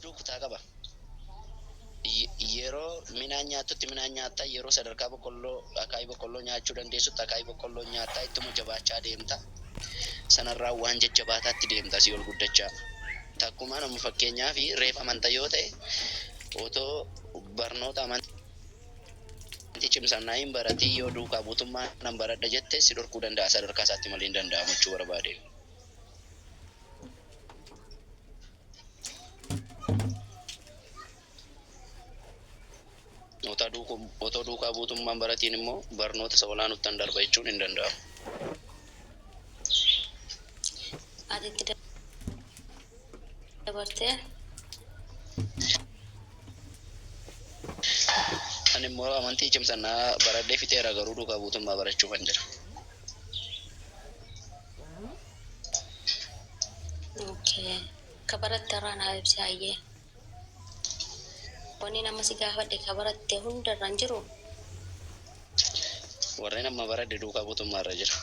Hunduu kutaa qaba. Yeroo midhaan nyaattutti midhaan nyaattaa, yeroo sadarkaa boqqolloo akaayii boqqolloo nyaachuu dandeessutti akaayii boqqolloo nyaattaa, ittuma jabaachaa deemta. Sanarraa waan jajjabaataatti deemta asii ol guddachaa. Takkumaa nama fakkeenyaa fi reef amanta yoo ta'e, otoo barnoota amantii cimsannaa hin baratiin yoo duukaa buutummaa nan baradha jette, si dhorkuu danda'a sadarkaa isaatti malee hin danda'amu jechuu barbaade. Otoo duukaa buutummaan baratiin immoo barnoota isa olaanuttan darba jechuun hin danda'amu. Ati itti dabartee? Ani immoo amantii cimsannaa baradhee fixeera, garuu duukaa buutummaa barachuufan jira. Okay. Ka baratte irraa naa ibsi hayyee. Wanni nama si gaafadhe ka baratte hunda irra hin jiru? Warreen amma baradhe duukaa buutummaa irra jira.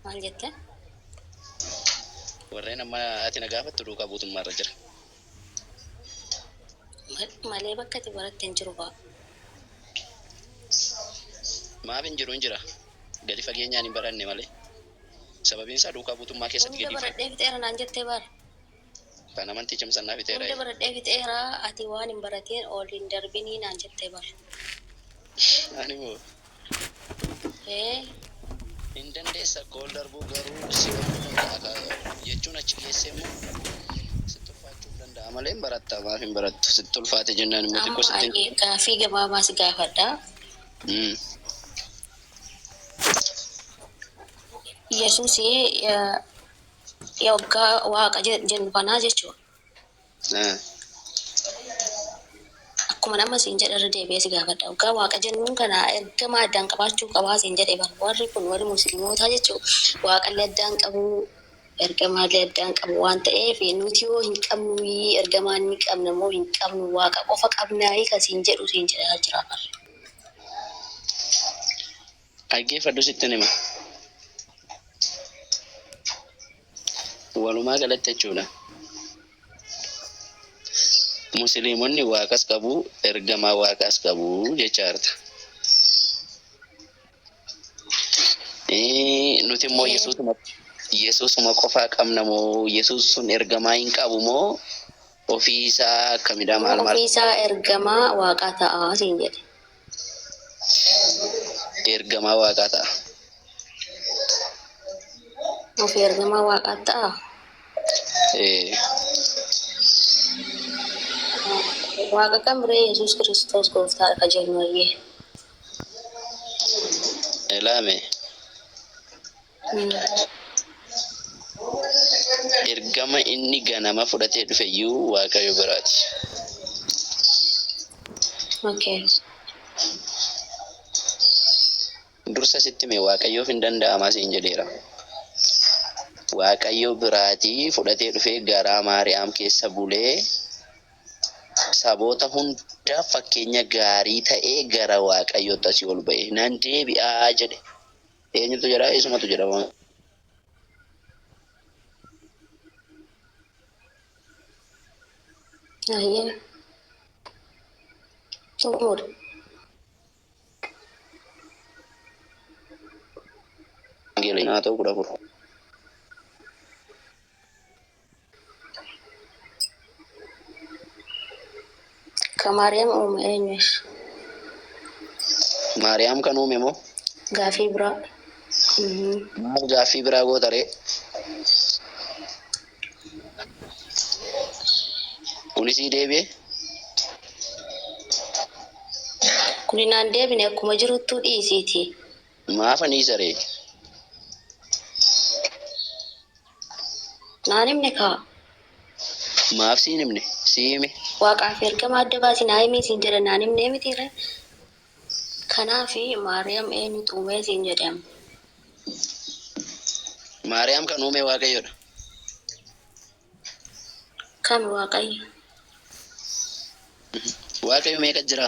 Maal jette? Warreen amma ati na gaafattu duukaa buutummaa irra jira. Malee bakka ati baratte hin jiru ba'a. Maaf hin jiru? Hin jira. Gadi fageenyaan hin baranne malee. Sababiin isaa duukaa buutummaa keessatti Hunda gadi baradhee fixeera naan jettee bara. Kan amantii cimsannaa fixeera. Hunda baradhee fixeera, ati waan hin baratiin ol hin darbinii naan jettee bara. Ani moo? Ee. Hin dandeessa akka ol darbuu, garuu si dhorkuu danda'a jechuun achi geessee immoo sitti ulfaachuu danda'a malee hin baratta, maaf hin barattu? Sitti ulfaate jennaan immoo xiqqoo Amma sitti ani gaaffii gabaabaa si gaafadha. Yesuus yoggaa Waaqa jennu kanaa jechuudha. Akkuma nama siin jedhe irra deebi'ee si gaafadha. Waggaa Waaqa jennuun kana ergamaa addaan qabaachuu qabaa siin jedhe bara. Warri kun, warri musliimootaa jechuudha. Waaqallee addaan qabu, ergamaallee addaan qabu waan ta'eef, nuti yoo hin qabnu, ergamaa ni qabna moo hin qabnu, Waaqa qofa qabnaa kan siin jedhu siin jedhaa jira bara. Dhaggeeffadhu, sittin hima. Walumaa galatti jechuudha. Musliimonni Waaqas qabu, ergamaa Waaqaas qabu jechaa jirta. Nuti immoo Yesuusuma qofaa qabna moo, Yesuus sun ergamaa hin qabu moo, ofii isaa akkamidha, maal maal? Ofii isaa ergamaa Waaqaa ta'a siin jedhe. Ergamaa Waaqaa ta'a. Ofii ergamaa Waaqaa ta'a. Ee. Waaqa kam ree? Yesuus Kiristoos gooftaadha ka jennu ayyee. Ilaame. Ergama inni ganama fudhatee dhufe iyyuu Waaqayyo biraati. Dursa sitti hime, Waaqayyoof hin danda'amaa siin jedheera. Waaqayyo biraatii fudhatee dhufee garaa Maariyaam keessa bulee, saboota hundaaf fakkeenya gaarii ta'ee gara Waaqayyootti asii ol ba'e. Nan deebi'aa jedhe. Eenyutu jedhaa? Isumatu jedha. Ayyee. Xumuri. Wangeela haa ta'u 14. Ka Maariyaam uume eenyus? Maariyaam kan uume moo? Gaafii biraa. Maal gaaffii biraa goota ree? Kunis deebi'e? Kuni naan deebine, akkuma jiruttuu dhiisiiti. Maafa ni saree? Naan himne kaa. Maaf siin himne? Sii hime. Waaqaaf ergama adda baasi naa himii siin jedha, naan himnee mitiire. Kanaafi Maariyaam eenyutu uumee siin jedhe amma. Maariyaam kan uume Waaqayyodha. Kami Waaqayyo? Waaqayyo meeqa jira?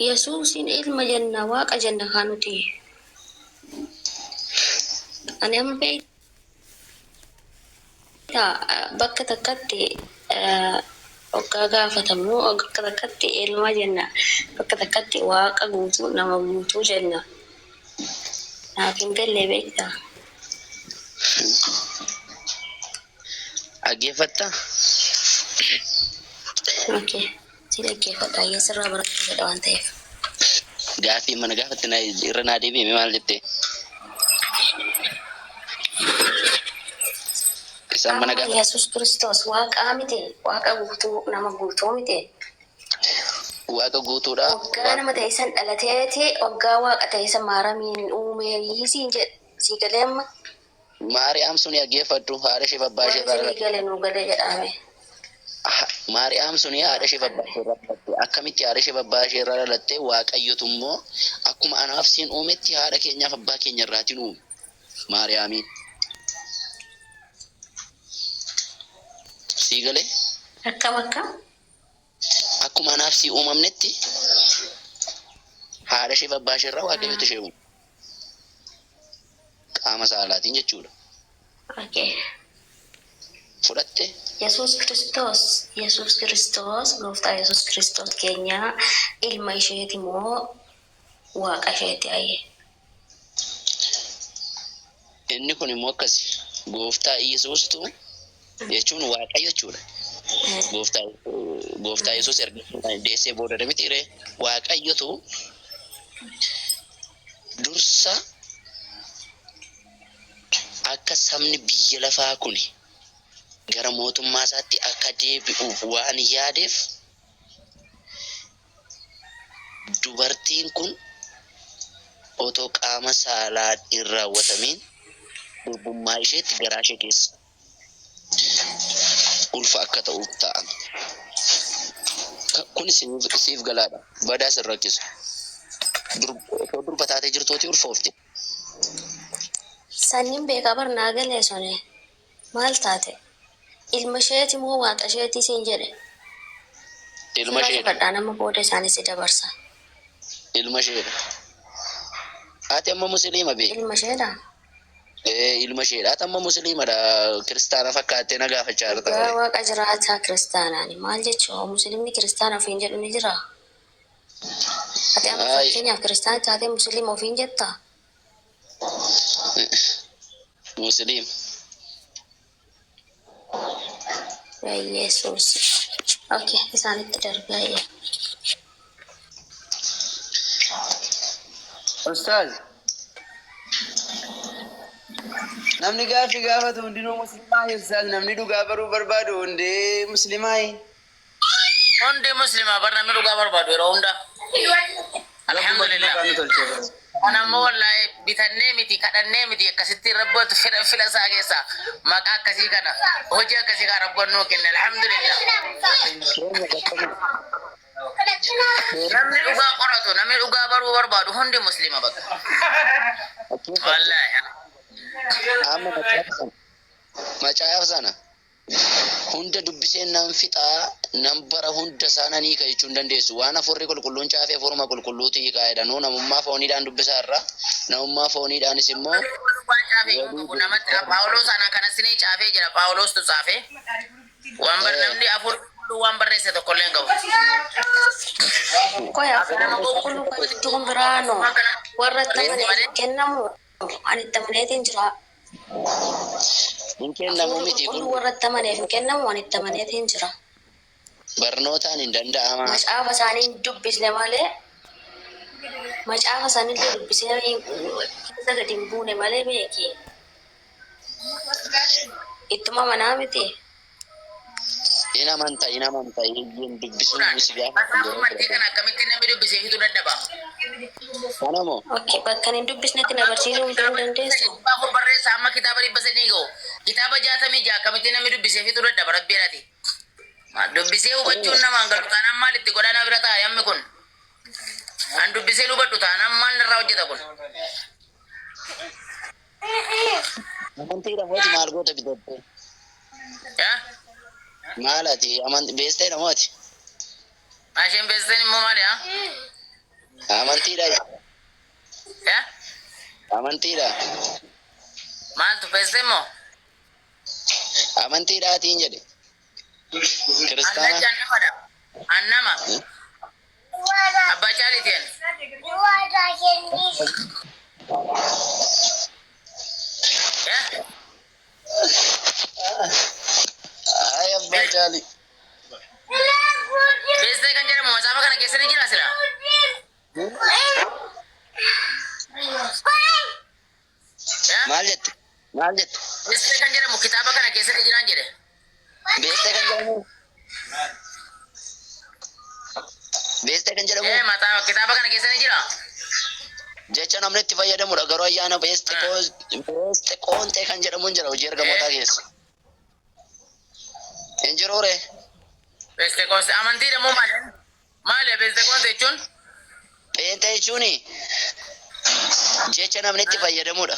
Yesuusin ilma jenna, Waaqa jenna kaa nuti. Ani amma beektaa bakka takkatti hoggaa gaafatamu bakka takkatti ilma jenna, bakka takkatti waaqa guutuu nama guutuu jenna. Naaf hin galle beektaa. Dhaggeeffattaa? Okay. Si dhaggeeffadha. Sirraa barachuu fedha waan ta'eef. Gaaffii mana gaafatte na irra naa deebi'ime maal jettee? Isaan mana Amma gaafatte. Yesuus Kiristoos waaqaa miti. Waaqa guutuu nama guutuu miti. Waaqa guutuudha. Waggaa nama ta'e san dhalateeti waggaa waaqa ta'e san maaramiin uumee siin jedhe sii galee amma. Maariyaam suni dhaggeeffadhu haadha isheef abbaa ishee Warri irraa sinii dhalatte. gale nuu galee jedhame. Maariyaam suni haadha isheef abbaa ishee irraa dhalatte. Akkamitti haadha isheef abbaa ishee irraa dhalatte? Waaqayyotu immoo akkuma anaaf siin uumetti haadha keenyaaf abbaa keenya irraatiin uume. Maariyaamiin. Sii galee? Akkam akkam? Akkuma anaaf sii uumamnetti haadha isheef abbaa ishee irraa Waaqayyotu ishee uume. Qaama saalaatiin jechuudha. Okay. Fudhatte? Yesuus Kiristoos, Yesuus Kiristoos, gooftaa Yesuus Kiristoos keenya ilma isheeti moo waaqa isheeti ayyee? Inni kun immoo akkasi. Gooftaa Iyyasuustu jechuun Waaqayyo jechuudha. Gooftaa Gooftaa Yesuus erga deessee booda miti ree? Waaqayyotu dursa akka sabni biyya lafaa kun gara mootummaa isaatti akka deebi'uuf waan yaadeef dubartiin kun otoo qaama saalaa hin raawwatamiin durbummaa isheetti garaa ishee keessa ulfa akka ta'uuf ta'ame. Kun siif galaadha. Badaa sin rakkisu. Otoo durba taatee jirtuuti ulfoofte. Sanyiin beekaa bar naa galee suni maal taate? Ilma isheeti moo waaqa isheeti siin jedhe? Ilma Sirraa isheedha. cufadhaa nama booda isaanis si dabarsa. Ilma isheedha. Ati amma musliima bee? Ilma isheedha? Ee, ilma isheedha. Ati amma musliimadha. Kiristaana fakkaattee na gaafachaa jirta Dhugaa malee. waaqa jiraataa kiristaanaani. Maal jechuun musliimni kiristaana ofiin jedhu ni jiraa? Ati amma Ay, fakkeenyaaf kiristaana taatee musliima ofiin jettaa? Musliim. Yaa Yesuus. Okay, isaanitti darbee. Ustaaz, namni gaaffii gaafatu hundinuu muslimaayi ustaaz, namni dhugaa baruu barbaadu hundee muslimaayi. Hundi muslima bar namni dhugaa barbaadu yeroo hunda. Rabbumatu Alhamdulillah. maqaa nu tolchee bara. Kan ammoo wallaahi bitannee miti kadhannee miti akkasitti rabbatu fila fila isaa keessaa maqaa akkasii kana hojii akkasii kana rabboon nuu kenne alhamdulillah. Namni dhugaa qoratu namni dhugaa baruu barbaadu hundi muslima bakka. Wallaahi. Amma macaafa sana macaafa sana hunda dubbisee nan fixaa nan bara hunda isaa nan hiika jechuu hin dandeessu. Waan hafuurri qulqulluun caafee hafuuruma qulqulluutu hiikaa jedha. Nuu namummaa fooniidhaan dubbisaa irra namummaa fooniidhaanis immoo Waan caafee hin walii qabu namatti Phaawulos ana kanas ni caafee jira Phaawulostu caafee. Waan bar namni hafuurri qulqulluu waan barreesse tokkollee hin qabu. Qoy Akka hafuurri nama qulqulluu kan jechuun biraanoo Akka nama warra itti barreesse amaneef malee. kennamu ani itti amaneetiin jira. Hin kennamu Hafuurri miti kun qulqulluu warra itti amaneef hin kennamu ani itti amaneetiin jira. Barnootaan hin danda'ama. Macaafa isaanii hin dubbisne malee macaafa isaaniillee dubbisee keessa gadi hin buune malee beeki. Ittuma amanaa miti. In amanta in amanta eeyyeen dubbisuun si gaafatu Macaafa yeroo martii fudhatan. kana akkamitti namni dubbisee fixuu dadhaba? Kana moo? Okay, bakka hin dubbisnetti na barsiisuu hin Kitaaba dandeessu. 400 barreessa amma kitaaba 300 ga'u. Kitaaba 66 akkamitti namni dubbisee fixuu dadhaba rabbiidhaati. Dubbisee hubachuun namaan galu taanaan maal itti godhaa na bira taa'e ammi kun. An dubbisee hubadhu taanaan maal narraa hojjeta kun. Amantiidha mooti maal goota bitattee? Yaa? Maal ati amantii beesteedha mooti? Asheen beeksisan immoo maali haa? Amantiidha. Yaa? Amantiidha. Maaltu feeste immoo? Amantiidhaatiin jedhe. Kiristaana. Allachi annamadha. Annama. Abbaa caaliitiin. Eh? Ay abbaa caali. Beestee kan jedhamu macaafa kana keessa ni jira sila? Eh? Maal jette? Maal jette? Beestee kan jedhamu kitaaba kana keessa ni jiraan jedhe. Beestee kan jedhamu? Beestee kan jedhamu? Eh, mataa kitaaba kana keessa ni jira. Jecha namni itti fayyadamudha garuu ayyaana beeste beeste qoontee kan jedhamu hin jira hojii ergamootaa keessa. Hin jiruu ree? Beestee qoonte amantiidha moo maali? Maali beestee qoonte jechuun? Pheenxee jechuun jecha namni itti fayyadamudha.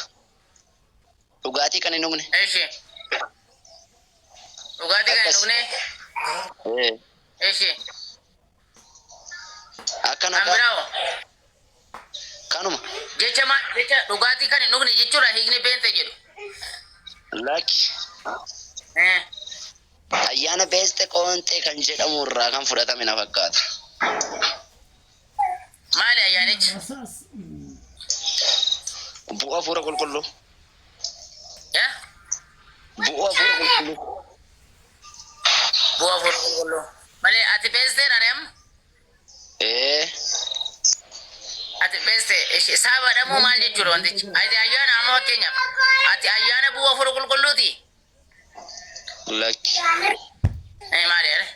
Dhugaatii kan hin dhugne. Eshi. Dhugaatii kan hin Akkas. dhugne. Eh, Eshi. Akka Kan nagaa biraa hoo? kanuma. Jecha maal jecha dhugaatii kan hin dhugne jechuudha hiikni beente jedhu. Lakki Eh. ayyaana beeste qoonxee kan jedhamu irraa kan fudhatame na fakkaata. Maali ayyaanichi? Bu'aa hafuura qulqulluu. Eh? Bu'aa hafuura qulqulluu. Bu'aa hafuura qulqulluu. Malee ati beesteedha reem? Ee Ati beeste ishi sabaadha moo maal jechuudha wantichi? Ati ayyaana amma fakkeenyaaf ati ayyaana bu'aa hafuura qulqulluuti? Lakki. Eh maali yaale?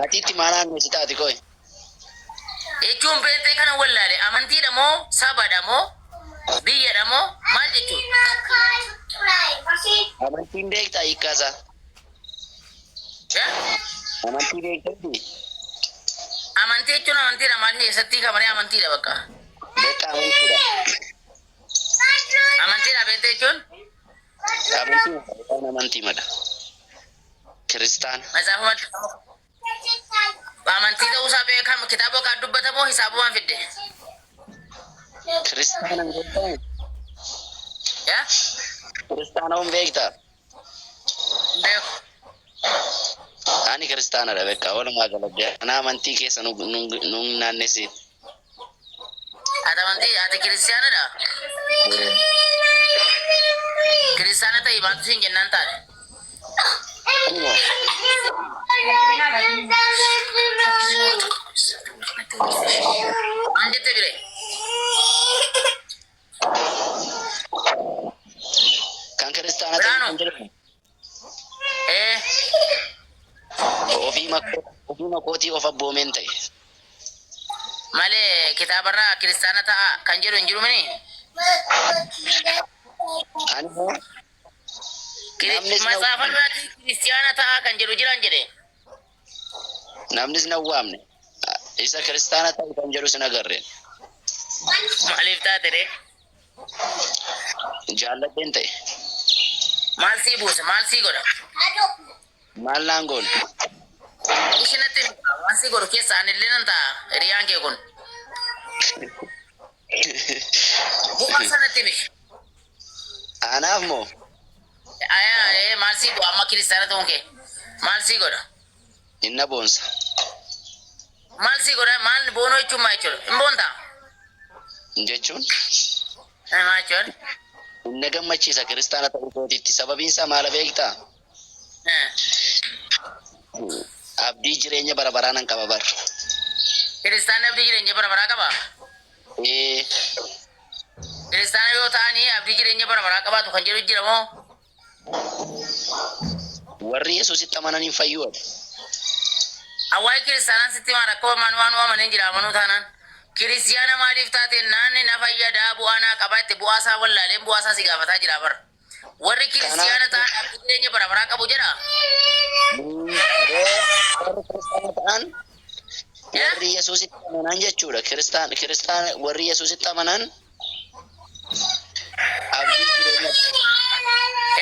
Ati itti maal naannessita ati koy? Jechuun beentee kana wallaale amantiidha moo sabadha moo biyyadha moo maal jechuudha? Amantiin beektaa hiikkaasaa? Eh? Amantii beektaa? Amantii jechuun amantiidha maal keessatti kamaree amantiidha bakka. Beektaa amantiidha. Amantiidha beentee jechuun Amantii amantii mada. Kiristaana. matsaafumatti amantii ta'uusaa beekama kitaaba kan dubbatamoo hisaabumaan fidde. Kiristaana hin beektaa? Yaa? Kiristaana hin beektaa? Beeku. Ani kiristaanadha beekaa walumaa galatti. Ana amantii keessa nu nu naannessee. Ati amantii ati kiristaanadha? Kiristaana ta'ii maaltu siin jennaan taate? Maal jette bire? Kan kiristaana ta'e kan jedhamu. Ee Ofii makoo ofii makootii of abboomeen ta'e. Malee kitaabarraa kiristaana ta'a kan jedhu hin jiru mini? Ani immoo Namnis na- Matsaafarraati kiristaana ta'a kan jedhu jiran jedhe. Namnis na waamne. Isa kiristaana ta'e kan jedhu sin agarreen. Maaliif taate ree? Jaalladheen ta'e. Maal sii buuse? Maal sii godha? Maal naan goone? Ishinatti waan sii godhu keessa anillee nan ta'a hiriyaan kee kun. Bu'aa sanatti himi. Anaaf moo? Ayaa ee maal sii godha amma kiristaana ta'uun kee? Maal sii godha? Inna boonsa. Maal sii godha? Maal boonoo jechuun maal jechuudha? Hin boontaa? Jechuun Maal jechuudha? inna gammachiisa kiristaana ta'uu kootiitti. Sababiin isaa maala beektaa? Abdii jireenya bara baraa nan qaba bar. Kiristaanni abdii jireenya bara baraa qaba? Ee. Kiristaana yoo ta'anii abdii jireenya bara baraa qabaatu kan jedhu jira moo? Warri Yesuusitti amanan hin fayyu. Hawaii kiristaanaan sitti maa rakkoo waan waan waamanii jira amanuu taanaan. Kiristiyaana maaliif taate naanni na fayyadaa bu'aa naa qabaa itti bu'aa isaa wallaaleen bu'aa isaa si gaafataa jira bara. Warri kiristiyaana ta'an abdii jireenya bara baraa qabu jedha. Warri kiristaana ta'an warri Yesuusitti amanan jechuudha. Kiristaan kiristaan warri Yesuusitti amanan abdii jireenya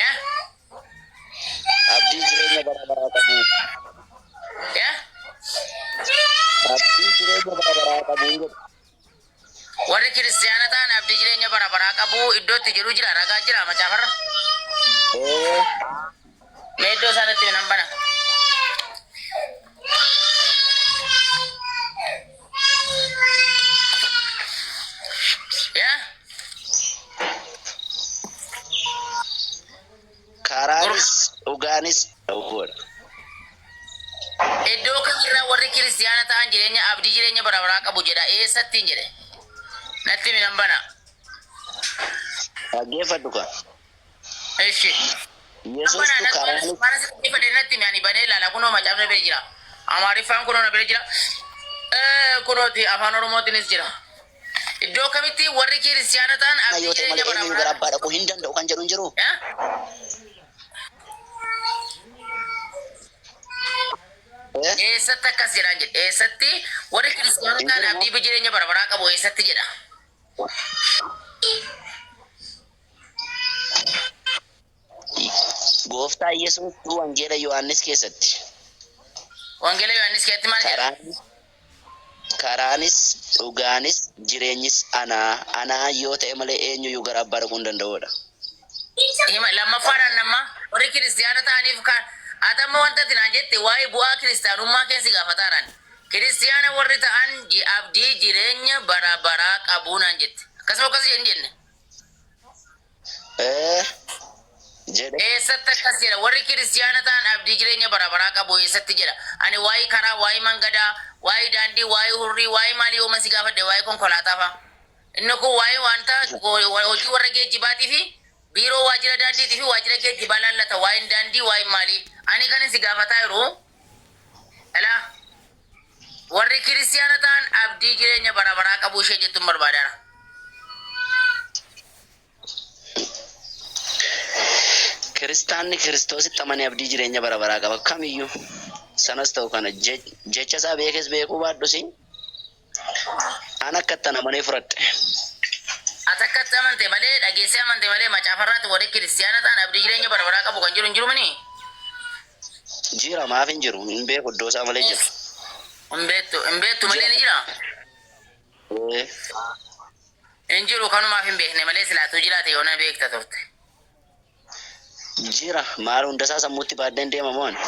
Yaa? Abdii jireenya bara baraa qabu. Yaa? Abdii jireenya bara baraa qabu hin jedhu. Warri kiristiyaana ta'an abdii jireenya bara baraa qabu iddoo itti jedhu jira ragaa jira macaafarra. Ee, Mee iddoo isaanitti nan bana. Yaa? Karaanis dhugaanis ta'uudha. Iddoo kamirraa warri kiristiyaana ta'an jireenya abdii jireenya bara baraa qabu jedha eessattiin jedhe. Natti himi nan bana. Dhaggeeffadhu ka. Ishi. Yesuustu karaanis Mana sitti fedhe natti himi ani banee ilaala kunoo macaafni bira jira. Amaariffaan kunoo na bira jira. Kunooti afaan Oromootiinis jira. Iddoo kamitti warri kiristiyaana ta'an abdii yoo ta'e jireenya malee bara eenyuyyuu gara baraa abbaa dhaquu hin danda'u kan jedhu hin jiru. Eh? Eh? Eessatti akkas jedhaan jedhe. Eessatti warri kiristiyaana Hin ta'an jiru moo? abdii jireenya bara baraa qabu eessatti jedha. Gooftaa Yesuustu Wangeela Yohaannis keessatti Wangeela Yohaannis keessatti maal jedha? karaanis karaanis dhugaanis jireenyis anaa anaa yoo ta'e malee eenyuyyuu gara abbaa dhaquu hin danda'udha. Hima lammaffaadhaan nama warri kiristiyaana ta'aniif kan atamma wanta ati naan jette waa'ee bu'aa kiristiyaanummaa keessi gaafataadhaan. Kiristiyaana warri ta'an abdii jireenya bara baraa qabu naan jette. Akkasuma akkas hin jenne. Ee jedhe Eessatti akkas jedha warri kiristiyaana ta'an abdii jireenya bara baraa qabu eessatti jedha. Ani waa'ee karaa, waa'ee mangadaa, waa'ee daandii, waa'ee hurrii, waa'ee maalii yooman si gaafadhe waa'ee konkolaataa fa'a. Inni kun waa'ee wanta hojii warra geejjibaatii fi biiroo waajjira daandiitii fi waajjira geejjibaa laallata waa'een daandii waa'ee maalii. Ani kan si gaafataa jiru dhala warri kiristiyaana ta'an abdii jireenya bara baraa qabu ishee jettuun barbaadaara. Kiristaanni Kiristoositti amanee abdii jireenya bara baraa qaba kamiyyuu sanas ta'u kana jecha isaa beekes beekuu baadhus an akkattan amanee fudhadhe. Ati akkatti amante malee dhageessee amante malee macaafarraatti warri kiristiyaana ta'an abdii jireenya bara baraa qabu kan jiru hin jiru mini? Jira maaf hin jiru hin beeku iddoo isaa malee jira. Hin beektu hin beektu malee ni jira. Ee, Hin jiru kanumaaf hin beekne malee silaatuu jiraate yoona beekta turte. Jira maal hunda isaa sammuutti baadheen deema moo ani?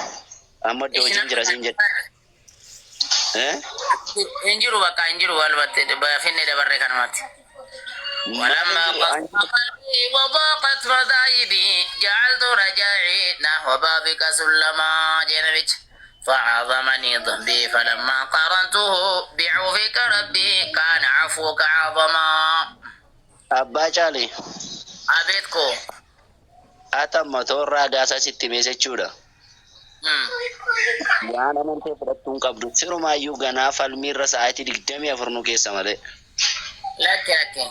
Amma iddoo hojiin jira siin jedhe. Eh? Hin jiru bakka hin jiru walumatti finne dabarre kanumatti. Maal hin ولما jiru? قسى قلبي وضاقت مذاهبي جعلت رجائي نحو بابك سلما جنبك فعظمني ذنبي فلما قارنته بعفوك ربي كان عفوك عظما Abbaa Caalii أبيتكو ati amma toorraa gaasaa sitti himee jechuudha. Waan amantee fudhattuu hin qabdu. Sirumaayyuu ganaa falmiirra sa'aatii 24 nu keessa malee. Lakki lakki.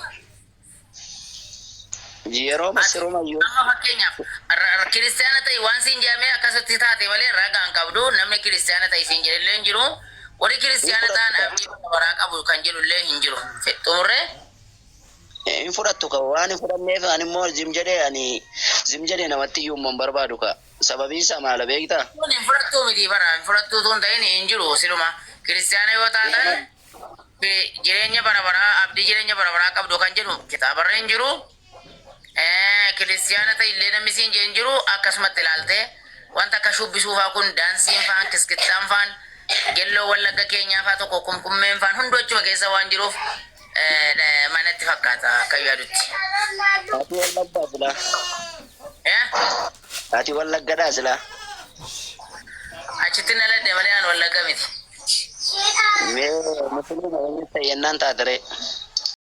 Yeroo sirumayyuu Amma fakkeenyaaf kiristaana ta'i waan siin jedhamee akkasitti taate malee ragaa hin qabdu namni kiristaana ta'i siin jedhe illee hin jiru. Warri kiristaana ta'an abdii bara baraa qabu kan jedhu illee hin jiru. Xumurree? Hin fudhattu ka waan hin fudhanneef ani immoo zim jedhee ani zim jedhee namatti iyyuu immoo hin barbaadu ka. Sababiin isaa maala beektaa? Kun hin fudhattuu miti bara hin fudhattuu tun ta'in hin jiru siluma kiristaana yoo taatan jireenya bara baraa abdii jireenya bara baraa qabdu kan jedhu kitaabarra hin jiru. Kiristaana ta'e illee namni siin jedhe hin jiru akkasumatti ilaalte wanta akka shubbisuu faa kun daansiin faan kiskittaan faan gelloo wallagga keenyaa faa tokko kumkummeen faan hunduu achuma keessa waan jiruuf manatti fakkaata akka yaadutti. Ati wallaggaa silaa. Eh? Ati wallaggadhaa silaa. Achitti naladhe malee an wallagga miti. Mee musliima eenyu ta'e jennaan taatere.